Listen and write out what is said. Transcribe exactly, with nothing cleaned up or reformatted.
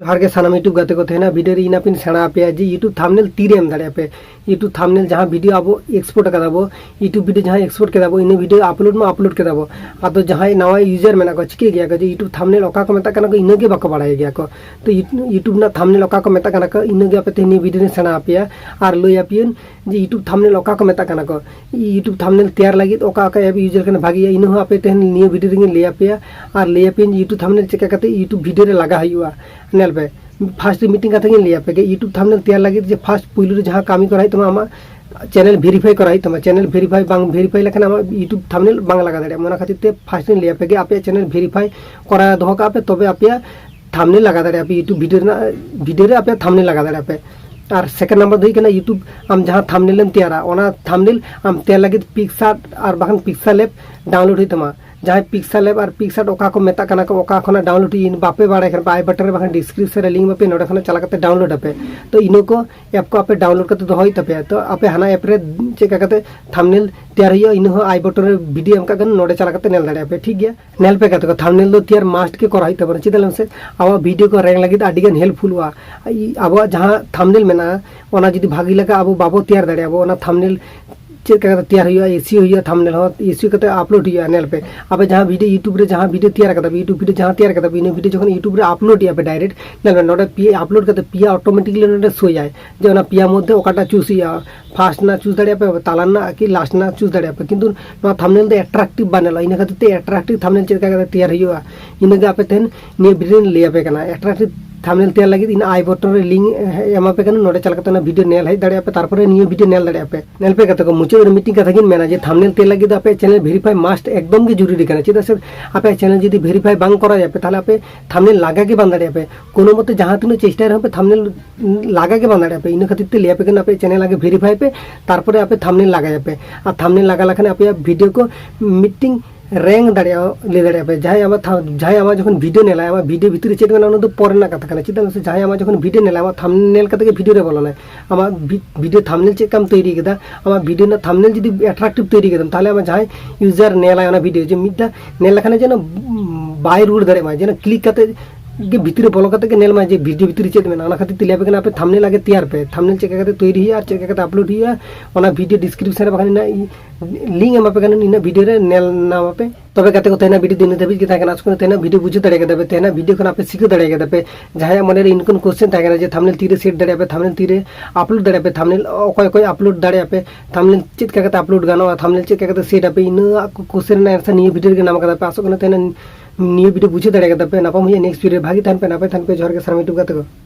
ᱡᱚᱦᱟᱨ ᱜᱮ ᱥᱟᱱᱟᱢ YouTube ᱜᱟᱛᱮ ᱠᱚ᱾ ᱛᱮᱦᱮᱧᱟᱜ video ᱨᱮ ᱤᱧ ᱟᱯᱮᱧ ᱥᱮᱬᱟ ᱟᱯᱮᱭᱟ ᱡᱮ YouTube thumbnail ᱛᱤᱨᱮ ᱮᱢ ᱫᱟᱲᱮᱭᱟᱜᱼᱟ ᱯᱮ᱾ YouTube thumbnail ᱡᱟᱦᱟᱸ video ᱟᱵᱚ export ᱟᱠᱟᱫᱟ ᱵᱚ, YouTube video ᱡᱟᱦᱟᱸ export ᱠᱮᱫᱟ ᱵᱚ, ᱤᱱᱟᱹ video upload ᱢᱟ upload ᱠᱮᱫᱟ ᱵᱚ, ᱟᱫᱚ ᱡᱟᱦᱟᱸᱭ ᱱᱟᱣᱟ user ᱢᱮᱱᱟᱜ ᱠᱚᱣᱟ, ᱪᱤᱠᱟᱹᱭ ᱜᱮᱭᱟ ᱠᱚ ᱡᱮ YouTube thumbnail ᱚᱠᱟ ᱠᱚ ᱢᱮᱛᱟᱜ ᱠᱟᱱᱟ ᱠᱚ, ᱤᱱᱟᱹ ᱜᱮ ᱵᱟᱠᱚ ᱵᱟᱲᱟᱭ ᱜᱮᱭᱟ ᱠᱚ᱾ ᱛᱚ YouTube ᱨᱮᱱᱟᱜ thumbnail ᱚᱠᱟ ᱠᱚ ᱢᱮᱛᱟᱜ ᱠᱟᱱᱟ ᱠᱚ, ᱤᱱᱟᱹ ᱜᱮ ᱟᱯᱮ ᱛᱮᱦᱮᱧ ᱱᱤᱭᱟᱹ video ᱨᱮᱧ ᱥᱮᱬᱟ ᱟᱯᱮᱭᱟ ᱟᱨ ᱞᱟᱹᱭ ᱟᱯᱮᱭᱟᱹᱧ ᱡᱮ YouTube thumbnail ᱚᱠᱟ ᱠᱚ ᱢᱮᱛᱟᱜ ᱠᱟᱱᱟ ᱠᱚ, YouTube thumbnail ᱛᱮᱭᱟᱨ ᱞᱟᱹᱜᱤᱫ ᱚᱠᱟ ᱚᱠᱟ app use ᱞᱮᱠᱷᱟᱱ ᱵᱷᱟᱜᱮᱭᱟ, ᱤᱱᱟᱹ ᱦᱚᱸ ᱟᱯᱮ ᱛᱮᱦᱮᱧ ᱱᱤᱭᱟᱹ video ᱨᱮᱜᱤᱧ ᱞᱟᱹᱭ ᱟᱯᱮᱭᱟ᱾ ᱟᱨ ᱞᱟᱹᱭ ᱟᱯᱮᱭᱟᱹᱧ ᱡᱮ YouTube thumbnail ᱪᱮᱠᱟ ᱠᱟᱛᱮ YouTube video ᱨᱮ ᱞᱟᱜᱟ ᱦᱩᱭᱩᱜᱼᱟ᱾ ᱧᱮᱞ ᱯᱮ, first ᱨᱮ ᱢᱤᱫᱴᱮᱱ ᱠᱟᱛᱷᱟ ᱜᱤᱧ ᱞᱟᱹᱭ ᱟᱯᱮ ᱜᱮ, YouTube thumbnail ᱛᱮᱭᱟᱨ ᱞᱟᱹᱜᱤᱫ ᱡᱮ first ᱯᱩᱭᱞᱩ ᱨᱮ ᱡᱟᱦᱟᱸ ᱠᱟᱹᱢᱤ ᱠᱚᱨᱟᱣ ᱦᱩᱭᱩᱜ ᱛᱟᱢᱟ, ᱟᱢᱟᱜ channel verify ᱠᱚᱨᱟᱣ ᱦᱩᱭᱩᱜ ᱛᱟᱢᱟ᱾ Channel verify ᱵᱟᱝ verify ᱞᱮᱠᱷᱟᱱ ᱟᱢᱟᱜ YouTube thumbnail ᱵᱟᱝ ᱞᱟᱜᱟ ᱫᱟᱲᱮᱭᱟᱜᱼᱟ᱾ ᱚᱱᱟ ᱠᱷᱟᱹᱛᱤᱨ ᱛᱮ first ᱤᱧ ᱞᱟᱹᱭ ᱟᱯᱮ ᱜᱮ, ᱟᱯᱮᱭᱟᱜ channel verify ᱠᱚᱨᱟᱣ ᱫᱚᱦᱚ ᱠᱟᱜ ᱯᱮ, ᱛᱚᱵᱮ ᱟᱯᱮᱭᱟᱜ thumbnail ᱞᱟᱜᱟ ᱫᱟᱲᱮᱭᱟᱜᱼᱟ ᱯᱮ, YouTube video ᱨᱮᱱᱟᱜ, video ᱨᱮ ᱟᱯᱮᱭᱟᱜ thumbnail ᱞᱟᱜᱟ ᱫᱟᱲᱮᱭᱟᱜᱼᱟ ᱯᱮ᱾ ᱟᱨ second number ᱫᱚ ᱦᱩᱭᱩᱜ ᱠᱟᱱᱟ, YouTube ᱟᱢ ᱡᱟᱦᱟᱸ thumbnail ᱮᱢ ᱛᱮᱭᱟᱨᱟ, ᱚᱱᱟ thumbnail ᱟᱢ ᱛᱮᱭᱟᱨ ᱞᱟᱹᱜᱤᱫ PicsArt ᱟᱨ ᱵᱟᱠᱷᱟᱱ PixelLab download ᱦᱩᱭᱩᱜ ᱛᱟᱢᱟ᱾ ᱡᱟᱦᱟᱸᱭ PixelLab ᱟᱨ PicsArt ᱚᱠᱟ ᱠᱚ ᱢᱮᱛᱟᱜ ᱠᱟᱱᱟ ᱠᱚ, ᱚᱠᱟ ᱠᱷᱚᱱᱟᱜ download ᱦᱩᱭᱩᱜᱼᱟ, ᱵᱟᱯᱮ ᱵᱟᱲᱟᱭ ᱠᱷᱟᱱ I button ᱨᱮ ᱵᱟᱠᱷᱟᱱ description ᱨᱮ link ᱮᱢᱟ ᱯᱮ, ᱱᱚᱰᱮ ᱠᱷᱚᱱᱟᱜ ᱪᱟᱞᱟᱣ ᱠᱟᱛᱮ download ᱟᱯᱮ᱾ ᱛᱚ ᱤᱱᱟᱹ ᱠᱚ app ᱠᱚ ᱟᱯᱮ download ᱠᱟᱛᱮ ᱫᱚᱦᱚ ᱦᱩᱭᱩᱜ ᱛᱟᱯᱮᱭᱟ᱾ ᱛᱚ ᱟᱯᱮ ᱦᱟᱱᱟ app ᱨᱮ ᱪᱮᱫ ᱞᱮᱠᱟ ᱠᱟᱛᱮ thumbnail ᱛᱮᱭᱟᱨ ᱦᱩᱭᱩᱜᱼᱟ, ᱤᱱᱟᱹ ᱦᱚᱸ I button ᱨᱮ video ᱮᱢ ᱠᱟᱜ ᱠᱟᱱᱟ, ᱱᱚᱰᱮ ᱪᱟᱞᱟᱣ ᱠᱟᱛᱮ ᱧᱮᱞ ᱫᱟᱲᱮᱭᱟᱜᱼᱟ ᱯᱮ, ᱴᱷᱤᱠ ᱜᱮᱭᱟ᱾ ᱧᱮᱞ ᱯᱮ ᱜᱟᱛᱮ ᱠᱚ, thumbnail ᱫᱚ ᱛᱮᱭᱟᱨ must ᱜᱮ ᱠᱚᱨᱟᱣ ᱦᱩᱭᱩᱜ ᱛᱟᱵᱚᱱᱟ᱾ ᱪᱮᱫᱟᱜ ᱞᱟᱹᱭ ᱢᱮᱥᱮ, ᱟᱵᱚᱣᱟᱜ video ᱠᱚ rank ᱞᱟᱹᱜᱤᱫ ᱟᱹᱰᱤ ᱜᱟᱱ helpfulᱚᱜᱼᱟ᱾ ᱟᱵᱚᱣᱟᱜ ᱡᱟᱦᱟᱸ thumbnail ᱢᱮᱱᱟᱜᱼᱟ, ᱚᱱᱟ ᱡᱩᱫᱤ ᱵᱷᱟᱜᱤ ᱞᱮᱠᱟ ᱟᱵᱚ ᱵᱟᱵᱚ ᱛᱮᱭᱟᱨ ᱫᱟᱲᱮᱭᱟᱜᱼᱟ, ᱟᱵᱚ ᱚᱱᱟ thumbnail ᱪᱮᱫ ᱞᱮᱠᱟ ᱠᱟᱛᱮ ᱛᱮᱭᱟᱨ ᱦᱩᱭᱩᱜᱼᱟ, SEO ᱦᱩᱭᱩᱜᱼᱟ, thumbnail ᱦᱚᱸ SEO ᱠᱟᱛᱮ upload ᱦᱩᱭᱩᱜᱼᱟ᱾ ᱧᱮᱞ ᱯᱮ, ᱟᱯᱮ ᱡᱟᱦᱟᱸ video YouTube ᱨᱮ ᱡᱟᱦᱟᱸ video ᱛᱮᱭᱟᱨ ᱠᱟᱫᱟ ᱯᱮ, YouTube video ᱡᱟᱦᱟᱸ ᱛᱮᱭᱟᱨ ᱠᱟᱫᱟ ᱯᱮ, ᱤᱱᱟᱹ video ᱡᱚᱠᱷᱚᱱ YouTube ᱨᱮ upload ᱮᱜᱼᱟ ᱯᱮ direct, ᱧᱮᱞ ᱢᱮ ᱱᱚᱰᱮ ᱯᱮᱭᱟ upload ᱠᱟᱛᱮ ᱯᱮᱭᱟ automatically ᱱᱚᱰᱮ ᱥᱳᱭᱟᱭ ᱡᱮ ᱚᱱᱟ ᱯᱮᱭᱟ ᱢᱚᱫᱽᱫᱷᱮ ᱚᱠᱟᱴᱟᱜ choose ᱦᱩᱭᱩᱜᱼᱟ, first ᱨᱮᱱᱟᱜ choose ᱫᱟᱲᱮᱭᱟᱜᱼᱟ ᱯᱮ, ᱛᱟᱞᱟ ᱨᱮᱱᱟᱜ ᱠᱤ last ᱨᱮᱱᱟᱜ choose ᱫᱟᱲᱮᱭᱟᱜᱼᱟ ᱯᱮ᱾ ᱠᱤᱱᱛᱩ ᱱᱚᱣᱟ thumbnail ᱫᱚ attractive ᱵᱟᱝ ᱧᱮᱞᱚᱜᱼᱟ, ᱤᱱᱟᱹ ᱠᱷᱟᱹᱛᱤᱨ ᱛᱮ attractive thumbnail ᱪᱮᱫ ᱞᱮᱠᱟ ᱠᱟᱛᱮ ᱛᱮᱭᱟᱨ ᱦᱩᱭᱩᱜᱼᱟ, ᱤᱱᱟᱹᱜᱮ ᱟᱯᱮ ᱛᱮᱦᱮᱧ ᱱᱤᱭᱟᱹ video ᱨᱮᱧ ᱞᱟᱹᱭ ᱟᱯᱮ ᱠᱟᱱᱟ᱾ Attractive thumbnail ᱛᱮᱭᱟᱨ ᱞᱟᱹᱜᱤᱫ ᱤᱧ I button ᱨᱮ link ᱮᱢᱟ ᱯᱮ ᱠᱟᱱᱟ, ᱱᱚᱰᱮ ᱪᱟᱞᱟᱣ ᱠᱟᱛᱮ ᱚᱱᱟ video ᱧᱮᱞ ᱦᱮᱡ ᱫᱟᱲᱮᱭᱟᱜᱼᱟ ᱯᱮ, ᱛᱟᱨᱯᱚᱨᱮ ᱱᱤᱭᱟᱹ video ᱧᱮᱞ ᱫᱟᱲᱮᱭᱟᱜᱼᱟ ᱯᱮ᱾ ᱧᱮᱞ ᱯᱮ ᱜᱟᱛᱮ ᱠᱚ, ᱢᱩᱪᱟᱹᱫ ᱨᱮ ᱢᱤᱫᱴᱤᱡ ᱠᱟᱛᱷᱟ ᱜᱤᱧ ᱢᱮᱱᱟ ᱡᱮ thumbnail ᱛᱮᱭᱟᱨ ᱞᱟᱹᱜᱤᱫ ᱫᱚ ᱟᱯᱮᱭᱟᱜ channel verify must ᱮᱠᱫᱚᱢ ᱜᱮ ᱡᱚᱨᱩᱨᱤ ᱠᱟᱱᱟ᱾ ᱪᱮᱫᱟᱜ ᱥᱮ ᱟᱯᱮᱭᱟᱜ channel ᱡᱩᱫᱤ verify ᱵᱟᱝ ᱠᱚᱨᱟᱣ ᱟᱯᱮ, ᱛᱟᱦᱚᱞᱮ ᱟᱯᱮ thumbnail ᱞᱟᱜᱟ ᱜᱮ ᱵᱟᱝ ᱫᱟᱲᱮᱭᱟᱜᱼᱟ ᱯᱮ᱾ ᱠᱳᱱᱳ ᱢᱚᱛᱮ ᱡᱟᱦᱟᱸ ᱛᱤᱱᱟᱹᱜ ᱪᱮᱥᱴᱟᱭ ᱨᱮᱦᱚᱸ ᱯᱮ thumbnail ᱞᱟᱜᱟ ᱜᱮ ᱵᱟᱝ ᱫᱟᱲᱮᱭᱟᱜᱼᱟ ᱯᱮ᱾ ᱤᱱᱟᱹ ᱠᱷᱟᱹᱛᱤᱨ ᱛᱮ ᱞᱟᱹᱭ ᱟᱯᱮ ᱠᱟᱱᱟ, ᱟᱯᱮᱭᱟᱜ channel ᱟᱜᱮ verify ᱯᱮ, ᱛᱟᱨᱯᱚᱨᱮ ᱟᱯᱮ thumbnail ᱞᱟᱜᱟᱭᱟᱯᱮ᱾ ᱟᱨ thumbnail ᱞᱟᱜᱟ ᱞᱮᱠᱷᱟᱱ ᱟᱯᱮᱭᱟᱜ video ᱠᱚ ᱢᱤᱫᱴᱤᱝ rank ᱫᱟᱲᱮᱭᱟᱜᱼᱟ, ᱞᱟᱹᱭ ᱫᱟᱲᱮᱭᱟᱜᱼᱟ ᱯᱮ᱾ ᱡᱟᱦᱟᱸᱭ ᱟᱢᱟᱜ ᱛᱷᱟ-, ᱡᱟᱦᱟᱸᱭ ᱟᱢᱟᱜ ᱡᱚᱠᱷᱚᱱ video ᱧᱮᱞᱟᱭ, ᱟᱢᱟᱜ video ᱵᱷᱤᱛᱤᱨ ᱨᱮ ᱪᱮᱫ ᱢᱮᱱᱟᱜᱼᱟ, ᱚᱱᱟ ᱫᱚ ᱯᱚᱨᱮ ᱨᱮᱱᱟᱜ ᱠᱟᱛᱷᱟ ᱠᱟᱱᱟ᱾ ᱪᱮᱫᱟᱜ ᱥᱮ ᱡᱟᱦᱟᱸᱭ ᱟᱢᱟᱜ ᱡᱚᱠᱷᱚᱱ video ᱧᱮᱞᱟᱭ, ᱟᱢᱟᱜ thumbnail ᱠᱟᱛᱮ ᱜᱮ video ᱨᱮ ᱵᱚᱞᱚᱱᱟᱭ᱾ ᱟᱢᱟᱜ vi-, video thumbnail ᱪᱮᱫ ᱞᱮᱠᱟᱢ ᱛᱳᱭᱨᱤ ᱠᱮᱫᱟ, ᱟᱢᱟᱜ video ᱨᱮᱱᱟᱜ thumbnail ᱡᱩᱫᱤ attractive ᱛᱳᱭᱨᱤ ᱠᱮᱫᱟᱢ, ᱛᱟᱦᱚᱞᱮ ᱟᱢᱟᱜ ᱡᱟᱦᱟᱸᱭ user ᱧᱮᱞᱟᱭ ᱚᱱᱟ video, ᱡᱮ ᱢᱤᱫ ᱫᱷᱟᱣ ᱧᱮᱞ ᱞᱮᱠᱷᱟᱱ ᱡᱮᱱᱚ ᱵᱟᱭ ᱨᱩᱣᱟᱹᱲ ᱫᱟᱲᱮᱭᱟᱜ ᱢᱟ, ᱡᱮᱱᱚ click ᱠᱟᱛᱮ ᱜᱮ ᱵᱷᱤᱛᱤᱨ ᱨᱮ ᱵᱚᱞᱚ ᱠᱟᱛᱮ ᱜᱮ ᱧᱮᱞ ᱢᱟ ᱡᱮ ᱵᱷᱤᱰᱤᱭᱳ ᱵᱷᱤᱛᱤᱨ ᱨᱮ ᱪᱮᱫ ᱢᱮᱱᱟᱜᱼᱟ᱾ ᱚᱱᱟ ᱠᱷᱟᱹᱛᱤᱨ ᱛᱮ ᱞᱟᱹᱭ ᱟᱯᱮ ᱠᱟᱱᱟ, ᱟᱯᱮ ᱛᱷᱟᱢᱵᱱᱮᱞ ᱟᱜᱮ ᱛᱮᱭᱟᱨ ᱯᱮ, ᱛᱷᱟᱢᱵᱱᱮᱞ ᱪᱮᱫ ᱞᱮᱠᱟ ᱠᱟᱛᱮ ᱛᱳᱭᱨᱤ ᱦᱩᱭᱩᱜᱼᱟ ᱟᱨ ᱪᱮᱫ ᱞᱮᱠᱟ ᱠᱟᱛᱮ ᱟᱯᱞᱳᱰ ᱦᱩᱭᱩᱜᱼᱟ, ᱚᱱᱟ ᱵᱷᱤᱰᱤᱭᱳ ᱰᱤᱥᱠᱨᱤᱯᱥᱚᱱ ᱨᱮ ᱵᱟᱠᱷᱟᱱ ᱤᱧᱟᱹᱜ ᱞᱤᱝᱠ ᱮᱢᱟ ᱯᱮ ᱠᱟᱱᱟ, ᱤᱧᱟᱹᱜ ᱵᱷᱤᱰᱤᱭᱳ ᱨᱮ ᱧᱮᱞ ᱧᱟᱢ ᱟᱯᱮ᱾ ᱛᱚᱵᱮ ᱜᱟᱛᱮ ᱠᱚ, ᱛᱮᱦᱮᱧᱟᱜ ᱵᱷᱤᱰᱤᱭᱳ ᱫᱚ ᱤᱱᱟᱹ ᱫᱷᱟᱹᱵᱤᱡ ᱜᱮ ᱛᱟᱦᱮᱸ ᱠᱟᱱᱟ᱾ ᱟᱥᱚᱜ ᱠᱟᱱᱟ ᱛᱮᱦᱮᱧᱟᱜ ᱵᱷᱤᱰᱤᱭᱳ ᱵᱩᱡᱷᱟᱹᱣ ᱫᱟᱲᱮ ᱠᱟᱫᱟ ᱯᱮ, ᱛᱮᱦᱮᱧᱟᱜ ᱵᱷᱤᱰᱤᱭᱳ ᱠᱷᱚᱱ ᱟᱯᱮ ᱥᱤᱠᱷᱟᱹᱣ ᱫᱟᱲᱮ ᱠᱟᱫᱟ ᱯᱮ᱾ ᱡᱟᱦᱟᱸᱭᱟᱜ ᱢᱚᱱᱮ ᱨᱮ ᱤᱱᱠᱟᱹᱱ ᱠᱚᱥᱪᱮᱱ ᱛᱟᱦᱮᱸ ᱠᱟᱱᱟ ᱡᱮ ᱛᱷᱟᱢᱵᱱᱮᱞ ᱛᱤᱨᱮ ᱥᱮᱴ ᱫᱟᱲᱮᱭᱟᱜᱼᱟ ᱯᱮ, ᱛᱷᱟᱢᱵᱱᱮᱞ ᱛᱤᱨᱮ ᱟᱯᱞᱳᱰ ᱫᱟᱲᱮᱭᱟᱜᱼᱟ ᱯᱮ, ᱛᱷᱟᱢᱵᱱᱮᱞ ᱚᱠᱚᱭ ᱚᱠᱚᱭ ᱟᱯᱞᱳᱰ ᱫᱟᱲᱮᱭᱟᱜᱼᱟ ᱯᱮ, ᱛᱷᱟᱢᱵᱱᱮᱞ ᱪᱮᱫ ᱞᱮᱠᱟ ᱠᱟᱛᱮ ᱟᱯᱞᱳᱰ ᱜᱟᱱᱚᱜᱼᱟ, ᱛᱷᱟᱢᱵᱱᱮᱞ ᱪᱮᱫ ᱞᱮᱠᱟ ᱠᱟᱛᱮ ᱥᱮᱴ ᱟᱯᱮ, ᱤᱱᱟᱹ ᱠᱚᱥᱪᱮᱱ ᱨᱮᱱᱟᱜ ᱟᱱᱥᱟᱨ ᱱᱤᱭᱟᱹ ᱵᱷᱤᱰᱤᱭᱳ ᱨᱮᱜᱮ ᱧᱟᱢ ᱠᱟᱫᱟ ᱯᱮ᱾ ᱟᱥᱚᱜ ᱠᱟᱱᱟ ᱛᱮᱦᱮᱧ ᱱᱤᱭᱟᱹ ᱵᱷᱤᱰᱤᱭᱳ ᱵᱩᱡᱷᱟᱹᱣ ᱫᱟᱲᱮ ᱠᱟᱫᱟ ᱯᱮ᱾ ᱧᱟᱯᱟᱢ ᱦᱩᱭᱩᱜᱼᱟ ᱱᱮᱠᱥᱴ ᱵᱷᱤᱰᱤᱭᱳ᱾ ᱵᱷᱟᱜᱮ ᱛᱟᱦᱮᱱ ᱯᱮ, ᱱᱟᱯᱟᱭ ᱛᱟᱦᱮᱱ ᱯᱮ᱾ ᱡᱚᱦᱟᱨ ᱜᱮ ᱥᱟᱨᱢᱟ ᱴᱩ ᱜᱟᱛᱮ ᱠᱚ᱾